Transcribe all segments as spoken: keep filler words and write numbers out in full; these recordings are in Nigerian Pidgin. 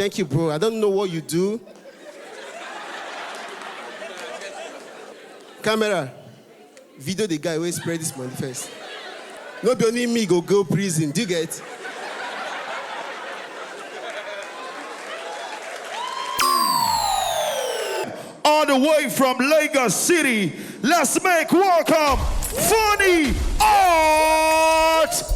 Thank you, bro. I don't know what you do. Camera, video the guy wey spread this money first. No be only me go go prison. Do you get? All the way from Lagos City, let's make welcome Funny Art.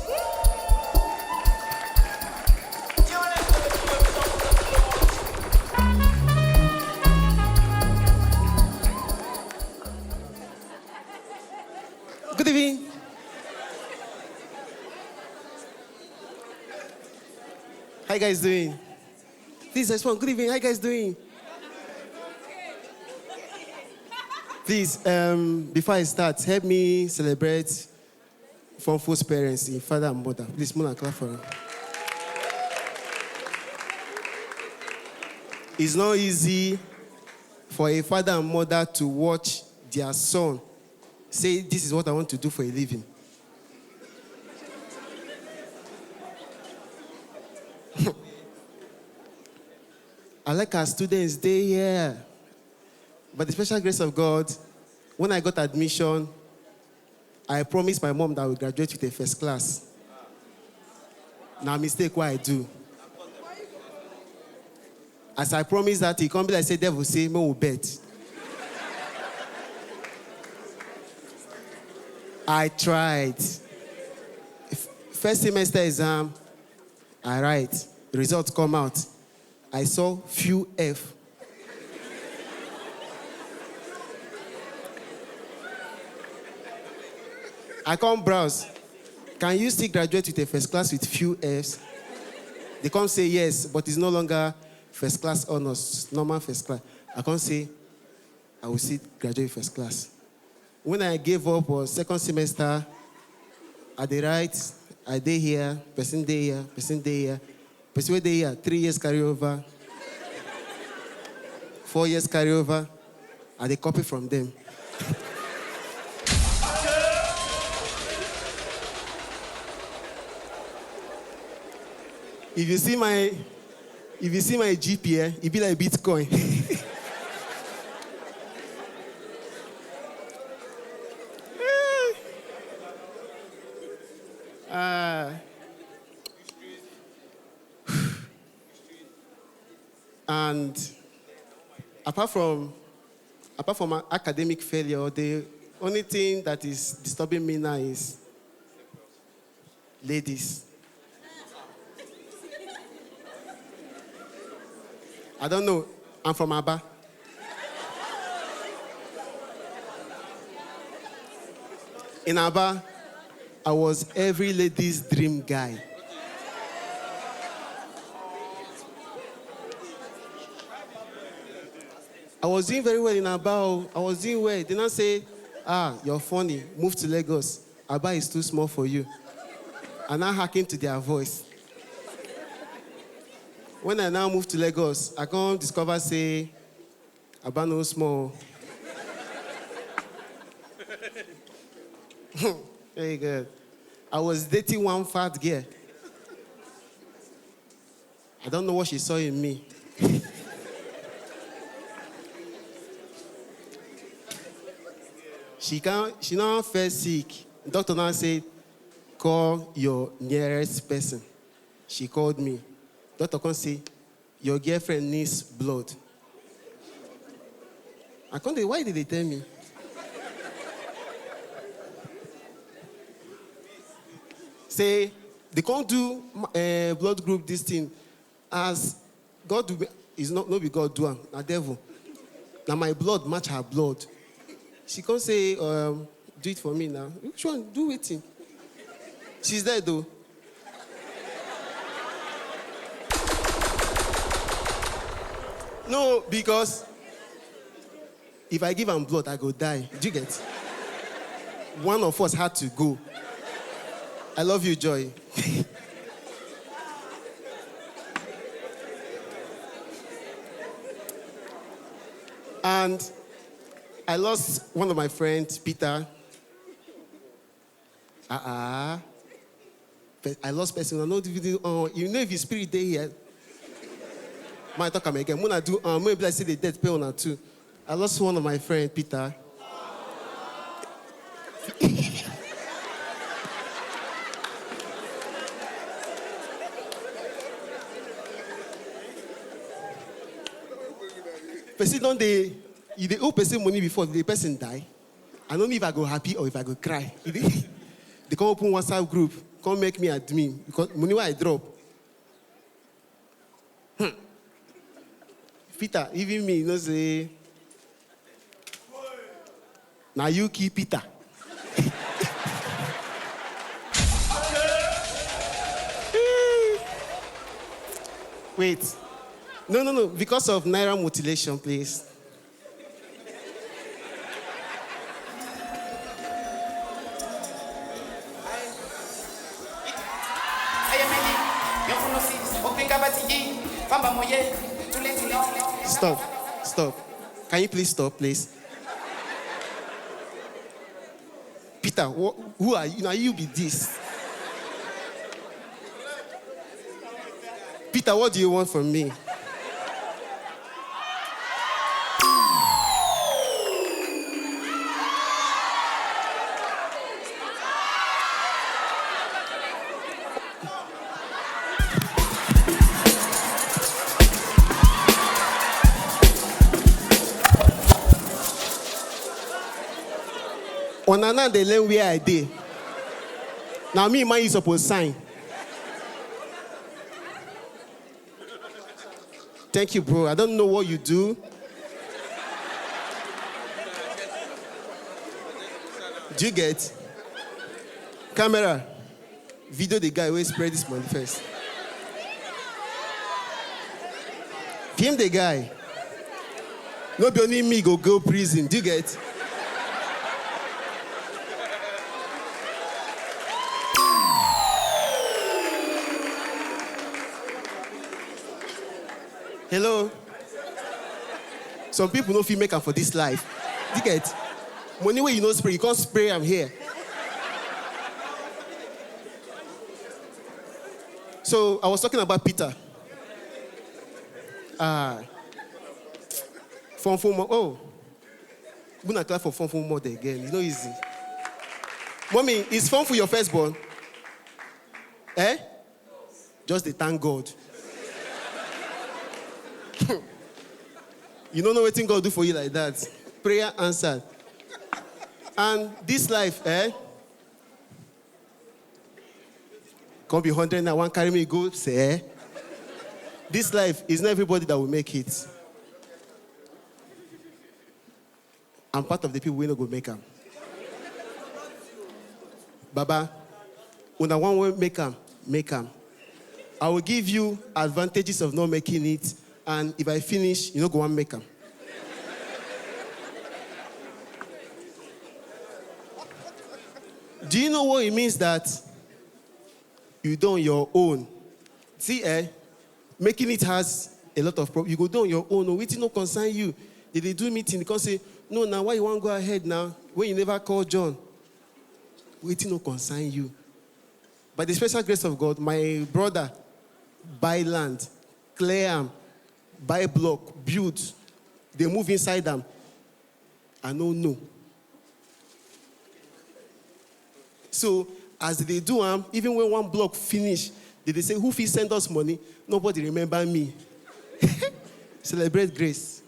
Good evening. How you guys doing? Please respond. Good evening. How you guys doing? Please, um, before I start, help me celebrate Fonfo's parents, him father and mother. Please, Mona, clap for him. It's not easy for a father and mother to watch their son say, "This is what I want to do for a living." I like our students, they here. By the special grace of God, when I got admission, I promised my mom that we graduate with a first class. Now mistake why I do. As I promised that, he come be like say devil say, "Mo will bet." I tried. F- First semester exam, I write. Result come out. I saw few F. I come browse. Can you still graduate with a first class with few Fs? They come say yes, but it's no longer first class honors, normal first class. I come say, "I will still graduate first class." When I gave up was second semester, I dey write, I dey here, person dey here, person dey here, person wey dey here, three years carry over, four years carry over, I dey copy from them. If you see my, if you see my G P A, e be like Bitcoin. Ah. And apart from, apart from a- academic failure, the only thing that is disturbing me now is ladies. I don't know. I'm from Aba. In Aba, I was every lady's dream guy. I was doing very well in Aba. Oh. I was doing well. They now say, "Ah, you're funny. Move to Lagos. Aba is too small for you." I now hearken to their voice. When I now move to Lagos, I come discover say Aba no small. Very good. I was dating one fat girl. I don't know what she saw in me. She can't, she now fell sick. Doctor now said, "Call your nearest person." She called me. Doctor come say, "Your girlfriend needs blood." I come dey, why did they tell me? Say, they can't do uh, blood group this thing. As God do, is not, no be God do am, na devil. Now my blood match her blood. She come say, um, "Do it for me now." Which one? Do wetin? She's there though. No, because if I give am blood, I go die. Do you get? One of us had to go. I love you, Joy. And I lost one of my friends, Peter. Ah, ah. Pe- I lost person. I know the video. Oh, you know if his spirit dey here. Ma talk am again. Muna do, um, maybe I see the death pay una too. I lost one of my friend, Peter. Person don dey, you dey owe person money before, the person die. I no know if I go happy or if I go cry. You dey, they come open WhatsApp group, come make me admin because money wey I drop. Hmm. Peter, even me, you know say, na you kill Peter. Wait. No, no, no. Because of Naira mutilation, please. Stop. Stop. Can you please stop, please? Peter, wh- who are you? Now you be this. Peter, what do you want from me? Una now dey learn where I dey. Na me, man, you suppose sign. Thank you, bro. I don't know what you do. Do you get? Camera, video the guy wey spread this money first. Film the guy. No be only me go go prison. Do you get? Hello? Some people no fit make am for this life. Do you get? Money wey you no spray, you can't spray am here. So I was talking about Peter. Ah, fun fun mo. Oh, gonna clap for fun fun mother again. It's not easy. Mommy, is fun for your firstborn? Eh? Just dey thank God. You don't know wetin God do for you like that. Prayer answered. And this life, eh? Come be hundred now, one carry me go, say, eh? This life is not everybody that will make it. I'm part of the people wey no go make am. Baba, una one wey make am, make am. I will give you advantages of not making it, and if I finish, you no go wan make am. Do you know what it means that you don your own? See, eh, making it has a lot of problems. You go do on your own. Oh, wetin no concern you. They dey do meeting, they come say, "No, now why you wan go ahead now when you never call John?" Wetin no concern you. By the special grace of God, my brother buy land, clear am, buy block, build, they move inside am. I no know. So as they do am, even when one block finish, they dey say, "Who fit send us money?" Nobody remember me. Celebrate grace.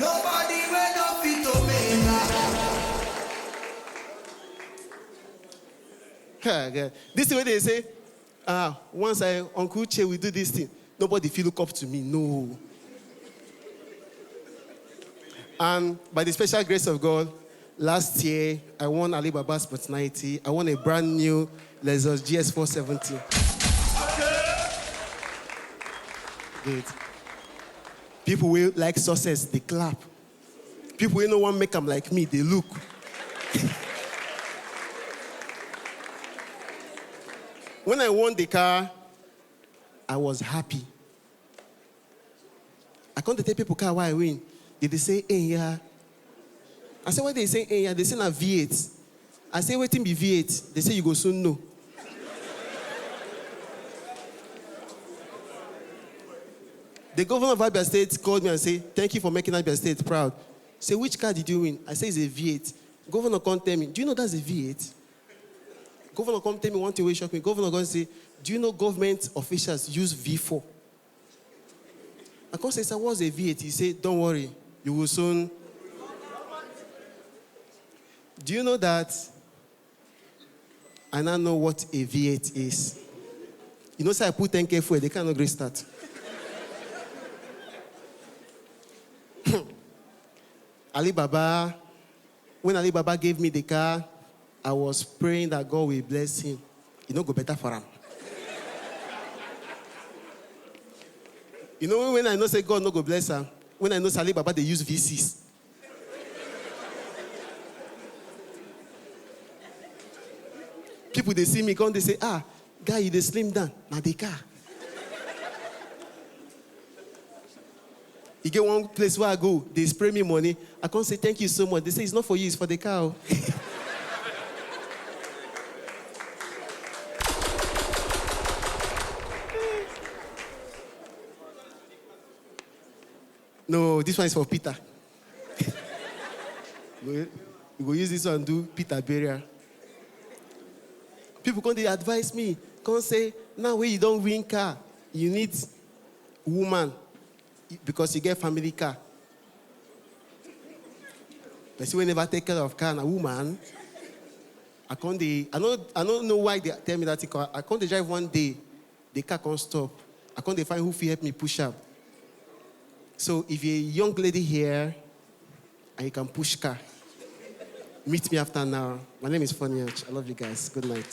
Nobody wey no fit to make am. Ah, God. This thing wey they say, ah, once I, Uncle Che, we do this thing. Nobody feel look up to me. No. And by the special grace of God, last year I won Alibaba Sports ninety. I won a brand new Lexus G S four seventy. Good. People will like success, they clap. People wey no wan make am like me, they look. When I won the car, I was happy. I come dey tell people car wey I win. They dey say, "Hey, yeah." I say, "Why they say, hey, yeah?" They say, "Na V eight." I say, "Wetin be V eight?" They say, "You go soon know." The governor of Abia State called me and said, "Thank you for making Abia State proud." Say, "Which car did you win?" I say, "It's a V eight." Governor come tell me, "Do you know that's a V eight?" Governor come tell me one thing wey shock me. Governor come say, "Do you know government officials use V four?" I come say, "Sir, what's a V eight?" He say, "Don't worry, you will soon." Do you know that I now know what a V eight is? You know, say I put ten K fuel, the car no gree start. Alibaba, when Alibaba gave me the car, I was praying that God will bless him. E no go better for am. You know, when I know say God no go bless am, when I know say Alibaba dey use V six. People dey see me, come dey say, "Ah, guy, you dey slim down." Na the car. E get one place where I go, they spray me money. I come say, "Thank you so much." They say, "It's not for you, it's for the car o." No, this one is for Peter. We, we go use this one do Peter burial. People come dey advise me, come say, "Now wey you don win car, you need woman because you get family car." Person wey never take care of car na woman. I come dey, I no, I no know why they tell me that thing. I come dey drive one day, the car come stop. I come dey find who fit help me push am. So if you're a young lady here and you can push car, meet me after now. My name is Funny Arch. I love you guys. Good night.